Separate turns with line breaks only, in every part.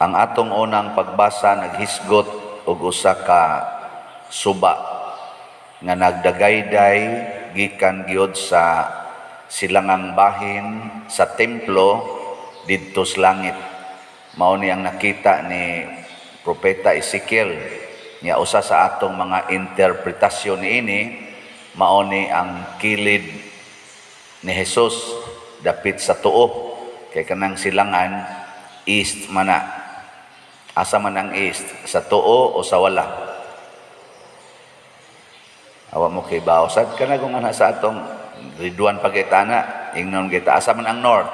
Ang atong unang pagbasa naghisgot og usa ka suba nga nagdagayday gikan gyud sa silangang bahin sa templo didto sa langit. Mao ni ang nakita ni Propeta Ezekiel. Nya usa sa atong mga interpretasyon niini, mao ni ang kilid ni Jesus dapit sa tuo, kay kanang silangan, east man na. Asa man ang east, sa tuo o sa wala? Awa mo kay bawsad ka na kung ana sa atong Ridwan pagitana, ingnon kita, asa man ang north?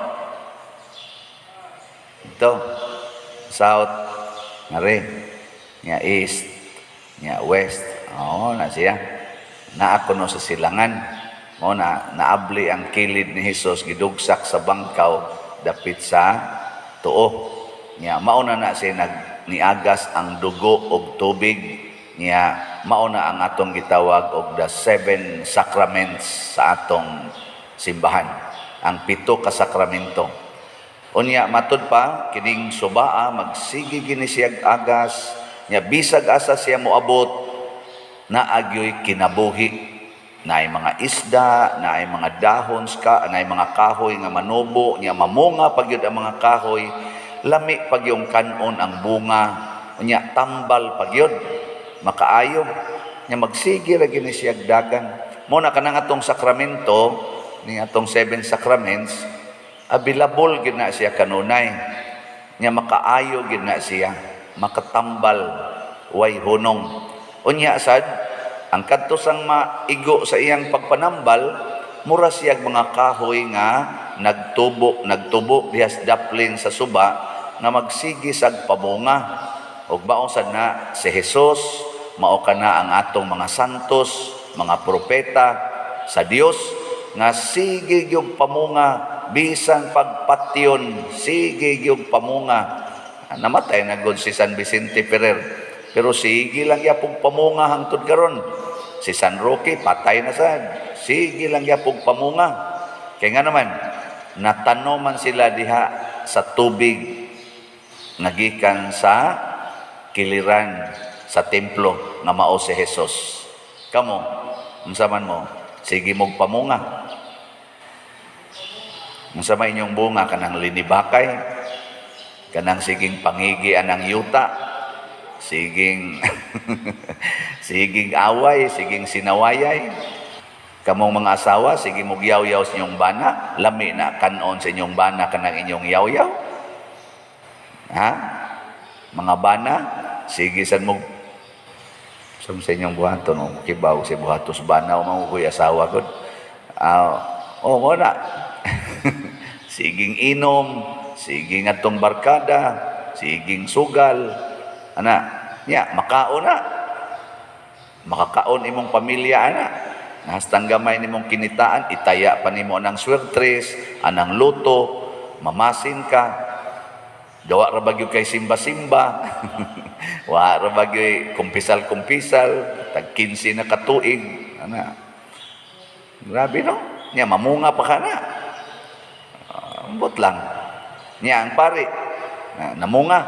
Ito, south, ngari, nya east, nya west. Oo, na siya. Naa kuno sa silangan. Mao na naabli ang kilid ni Hesus, gidugsak sa bangkaw dapit sa tuo. Nya mao na na siya nag niagas ang dugo og tubig. Nya mao na ang atong gitawag og the seven sacraments sa atong simbahan. Ang pito ka sakramento. Unya matud pa kining subaa, magsige gini siya agas, nya bisag asa siya moabot, naa gyoy kinabuhi, naay mga isda, naay mga dahon ska, naay mga kahoy nga manubo, nya mamunga pa gyud ang mga kahoy, lami pa gyung kanon ang bunga, nya tambal pa gyud, makaayo. Nya magsige ra gini siya dagan. Mao na kanang atong sakramento, ni atong seven sacraments, available gid na siya kanunay. Nya makaayo gid na siya, makatambal, way hunong. Unya sad, ang kadto sang maigo sa iyang pagpanambal, mura siyag mga kahoy nga nagtubo, nagtubo diha sa daplin sa suba nga magsige sag pamunga. Ug mao sad na si Jesus, mao kana ang atong mga santos, mga propeta sa Dios nga sige gyud pamunga bisan pagpatyon, sige gyud pamunga. Namatay na gud si San Vicente Ferrer, pero sige lang yapong pamunga hangtod karon. Si San Roque, patay na sad, sige lang yapong pamunga. Kay nga naman, natano man sila diha sa tubig nga gikan sa kiliran sa templo nga mao si Jesus. Kamo, unsa man mo? Sige mog pamunga. Unsa may inyong bunga? Kanang linibakay, kanang siging pangigi anang yuta, siging siging away, siging sinawayay. Kamong mga asawa, sige mog yaw-yaw sa inyong bana, lami na kanon sa inyong bana kanang inyong yaw-yaw. Ha? Mga bana, sige san mo sa inyong buhaton, no, kibaw si buhatos bana o mga kuy asawa gud. Oh, mo na. Siging inom, siging atong barkada, siging sugal. Ana, nya makaon na. Makakaon imong pamilya ana. Nahastang gamay nimong kinitaan, itaya pa nimo anang swertres, anang luto, mamasin ka. Gawa ra bagyo kay simba-simba. Wa ra bagyo kumpisal-kumpisal, tag 15 na katuig. Ana. Grabe, no? Nya mamunga pa ka na. Ambot lang. Nya ang pari na, namunga.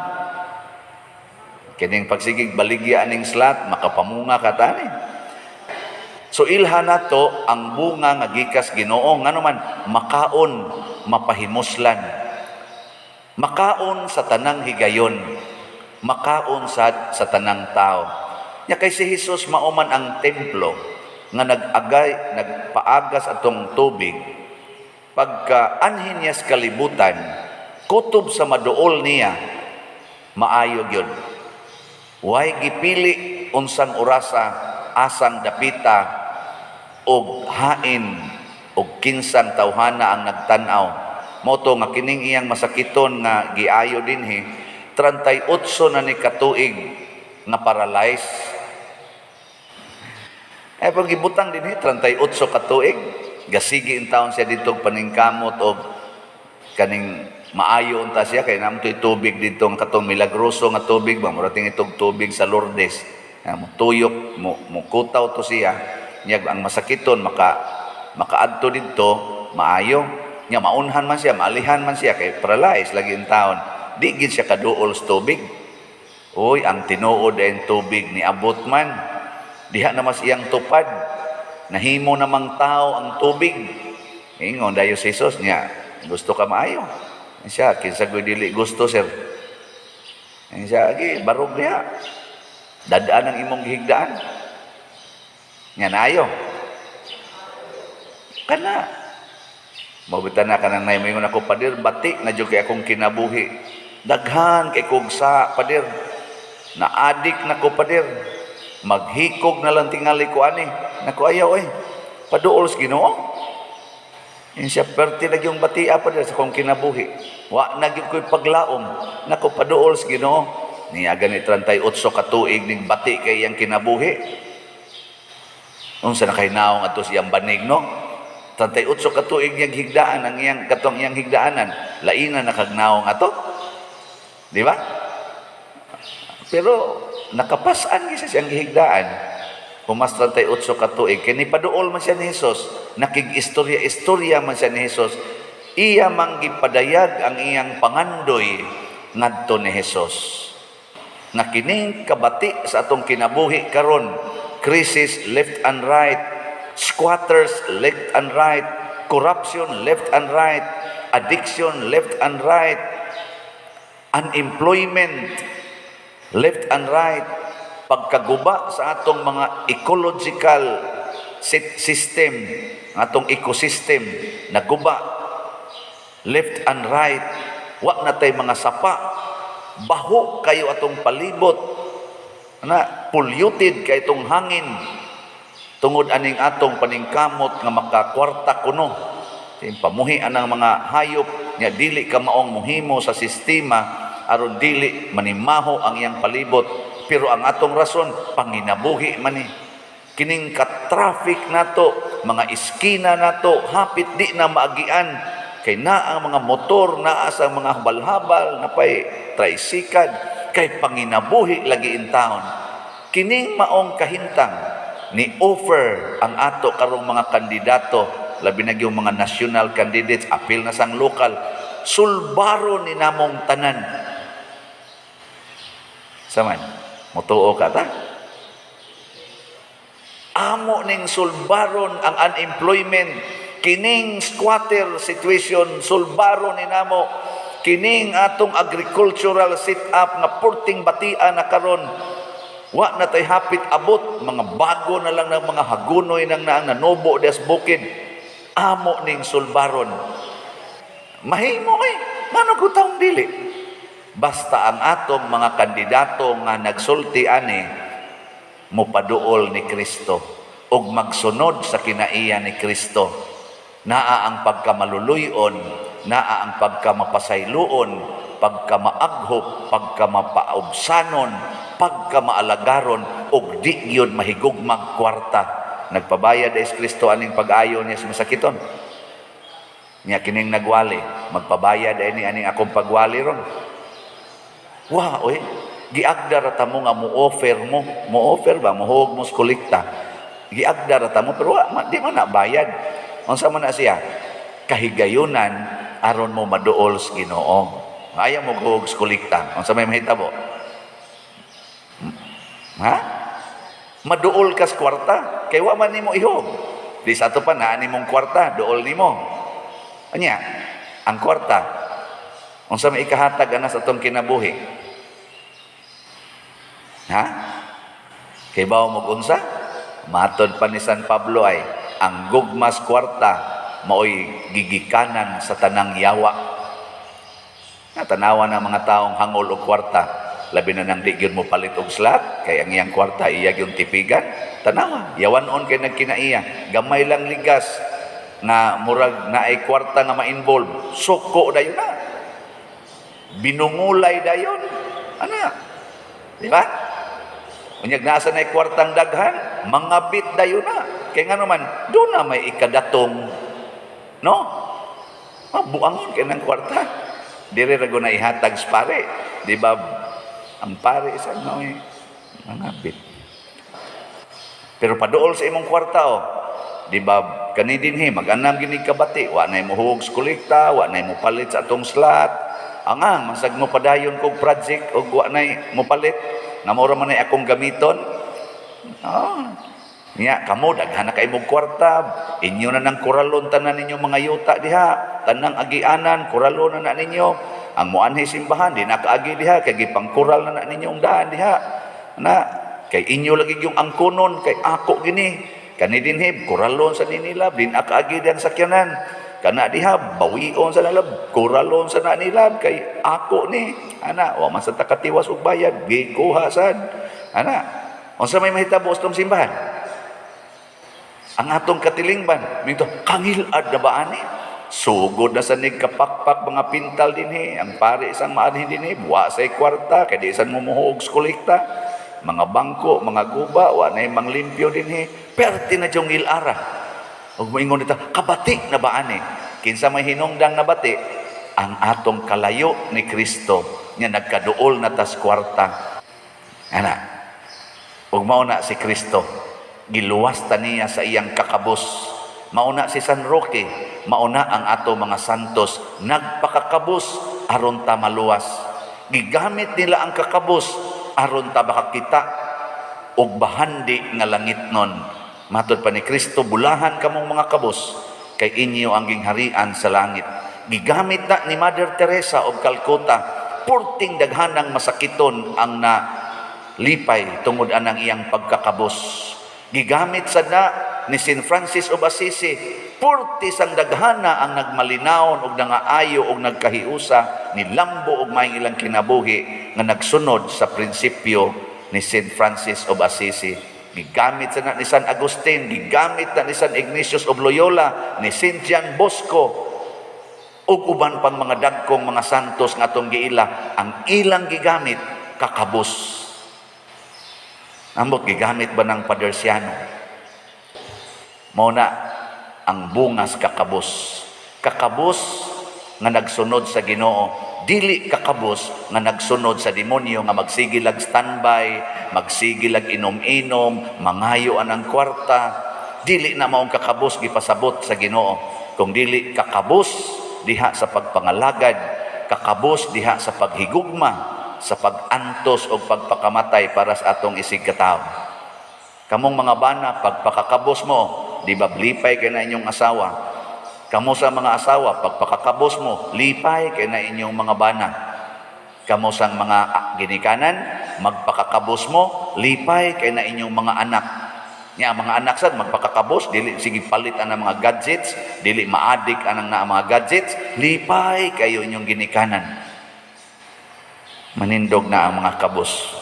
Kining pagsigig baligya aning slot, makapamunga ka tani. So ilha nato ang bunga nga gikas Ginoo, ngano man makaon, mapahimuslan. Makaon sa tanang higayon, makaon sad sa tanang tao. Nya kay si Jesus mao man ang templo nga nag-agay, nagpaagas atong tubig, pagka anhin niya sa kalibutan, kutob sa maduol niya, maayo gyud. Way gipili unsang orasa, asang dapita, og hain, og kinsang tawhana ang nagtan-aw. Moto nga kining iyang masakiton nga giayo dinhi, 38 na ni katuig nga paralyzed. Eh, pag gibutang dinhi, 38 katuig, gasigi in taon siya dito paningkamot og kaning maayo unta siya kay namo to'y tubig dito ang katong milagroso nga tubig ba, mura ting itong tubig sa Lourdes. Mo tuyok mo, mo kutaw to siya, nya ang masakiton makaadto didto, maayo. Nya maunhan man siya, maalihan man siya kay paralyzed lagi in taon. Di gid siya kaduol sa tubig. Uy, ang tinuod ay tubig ni abot man. Diha na mas iyang tupad. Nahimo namang tao ang tubig. Ingon dayo si Jesus niya, "Gusto ka maayo?" Siya, "Kinsa ko'y dili gusto, sir?" Siya, "Agi, barog diha. Dadaan ang imong gihigdaan." Nya naayo. Kana. Mabita na kanang nay moingon ako, "Pader, bati na jud kay akong kinabuhi. Daghan kay kog sa, pader. Naadik na ko, pader. Maghikog na lang tingali ko ani." Nako, ayaw eh. Paduol sa Ginoo. Yun siya, "Perti na yung batia, pader, sa akong kinabuhi. Wa na gyud ko'y paglaom." Nako, paduol sa Ginoo. Niya gani 38 ka tuig ning bati kay iyang kinabuhi. Unsa na kay naong ato siyang banig, no? 38 ka tuig niyang higdaan ang iyang katong iyang higdaanan. Laina na kag naong ato. Di ba? Pero nakapasan gyud siya siyang gihigdaan. Humas 38 ka tuig, kay nipaduol man siya ni Jesus, nakig-istorya-istorya man siya ni Jesus, iya mang gipadayag ang iyang pangandoy ngadto ni Jesus. Na kining kabati sa atong kinabuhi karon, crisis left and right, squatters left and right, corruption left and right, addiction left and right, unemployment left and right, pagkaguba sa atong mga ecological system, atong ecosystem, naguba left and right, wa na tay mga sapa, baho kayo atong palibot, na polluted kay itong hangin, tungod aning atong paningkamot nga makakwarta kuno. Pamuhi anang mga hayop nya dili ka maong muhimo sa sistema aron dili manimaho ang iyang palibot, pero ang atong rason panginabuhi man ni. Kining ka-traffic nato, mga iskina nato hapit di na maagian kay naa ang mga motor, naa sa mga habal-habal, napay tricycle, kay panginabuhi lagi in town. Kining maong kahintang ni offer ang ato karong mga kandidato, labi na yung mga national candidates, apil na sang lokal, sulbaro ni namong tanan. Saman motuo ka ta, amo ning sulbaron ang unemployment, kining squatter situation, sulbaro ni namo kining atong agricultural setup nga purting batian na karon, wa na tay hapit abot, mga bago na lang ng mga hagunoy nang naang nanubo des bukid. Amo ning sulbaron. Mahimo eh, ngano ko taong dili? Basta ang atong mga kandidato nga nagsulti ani mopaduol ni Kristo ug magsunod sa kinaiya ni Kristo, naa ang pagkamaluluyon, naa ang pagkamapasayloon, pagkamaaghop, pagkamapaubsanon, pagkamaalagaron ug di gyud mahigugmag kwarta. Nagpabayad is Kristo aning pag-ayo niya sa masakiton niya. Kining nagwali, magpabayad ani aning akong pagwali ron. Wa oy, giagda ra ta mo nga mo-offer mo, mo-offer ba, mohog mo sa kolekta. Giagda ra ta mo, pero wa, di man na bayad. Unsa man na siya? Kahigayunan aron mo maduol sa Ginoo. Ayaw mo guhog sa kolekta. Unsa may mahitabo? Ha? Maduol ka sa kwarta kay wa man nimo ihog. Di sa ato pa naa nimong kwarta, duol nimo. Anya, ang kwarta, unsa may ikahatag ana sa atong kinabuhi? Ha? Kay bawo mo unsa? Matod pa ni San Pablo ay ang gugmas kwarta maoy gigikanan sa tanang yawa. Natanawa ng mga taong hangol og kwarta, labi na nang di gyud mo palit og slot, kay ang iyang kwarta iya gyud tipigan. Tanawa, yawan-on kay nagkinaiya, gamay lang ligas nga murag naay kwarta nga ma-involve, suko dayon na. Binungulay dayon. Ana. Di ba? Unyag nasa na kwartang daghan, mangabit dayon na. Kay ngano man, doon na may ikadatong. No? Ah, buangon kay ng kwarta. Dire ra na ihatag sa pare. Di ba? Ang pare isa no eh, mangabit. Pero paduol sa imong kwarta oh. Di ba kani dinhi mag-anam gini kabati, wa nay mo huog sa kolekta, wa nay mo palit sa atong slot. Angang masag mo padayon kog project og wa nay mopalit nga mao ra man nay akong gamiton. Oh. Nya kamo daghan na kay mog kwarta, inyo na nang kuralon tanan ninyo mga yuta diha, tanang agianan kuralon na na ninyo. Ang muanhi simbahan di na kaagi diha kay gipangkural na na ninyo ang daan diha. Na kay inyo lagi yung angkonon kay ako gini. Kani dinhi kuralon sa nila, di na kaagi diyang sakyanan. Kana diha bawion sa nalab, kuralon sa na nila kay ako ni. Ana, wa man sa takatiwas og bayad, gikuha sad. Ana, unsa may mahitabo sa tong simbahan? Ang atong katilingban, mito, kangilad na ba ani? Sugod na sa nigkapakpak mga pintal dinhi, ang pare isang maanhin dinhi, buwa sa kwarta, kay di isan mumuhuog sa kolekta, mga bangko, mga guba, wa na manglimpyo dinhi, perti na diyong ilara. Ug moingon dito, kabati na ba ani? Kinsa may hinungdang nabati, ang atong kalayo ni Kristo nga nagkaduol na tas kwarta. Ana, ug mao na si Kristo, giluwas ta niya sa iyang kakabos. Mao na si San Roque, mao na ang ato mga santos, nagpakakabos aron ta maluwas. Gigamit nila ang kakabos aron ta makakita og bahandi nga langit nun. Matod pa ni Kristo, bulahan kamong mga kabos kay inyo ang gingharian sa langit. Gigamit na ni Mother Teresa of Calcutta, purting daghanang masakiton ang na lipay tungod anang iyang pagkakabos. Gigamit sa na ni Saint Francis of Assisi, purti sang daghana ang nagmalinawon og nangaayo og nagkahiusa, nilambo og maayong ilang kinabuhi nga nagsunod sa prinsipyo ni Saint Francis of Assisi. Gigamit sa na ni San Agustin, gigamit na ni San Ignatius of Loyola, ni Saint John Bosco, ug uban pang mga dagkong mga santos nga atong giila, ang ilang gigamit kakabos. Ambot gigamit ba ng Padersiano? Mao na ang bungas kakabos. Kakabos nga nagsunod sa Ginoo, dili kakabos nga nagsunod sa demonyo nga magsige lag standby, magsige lag inom-inom, mangayo anang kwarta. Dili na maong kakabos gipasabot sa Ginoo. Kung dili kakabos diha sa pagpangalagad, kakabos diha sa paghigugma, sa pag-antos o pagpakamatay para sa atong isig katawo. Kamong mga bana, pagpakakabos mo, di ba lipay kay na inyong asawa? Kamo sa mga asawa, pagpakakabos mo, lipay kay na inyong mga bana. Kamo sa mga ginikanan, magpakakabos mo, lipay kay na inyong mga anak. Nya ang mga anak sad magpakakabos, dili sige palit ang mga gadgets, dili maadik anang na mga gadgets, lipay kayo inyong ginikanan. Manindog na ang mga kabos.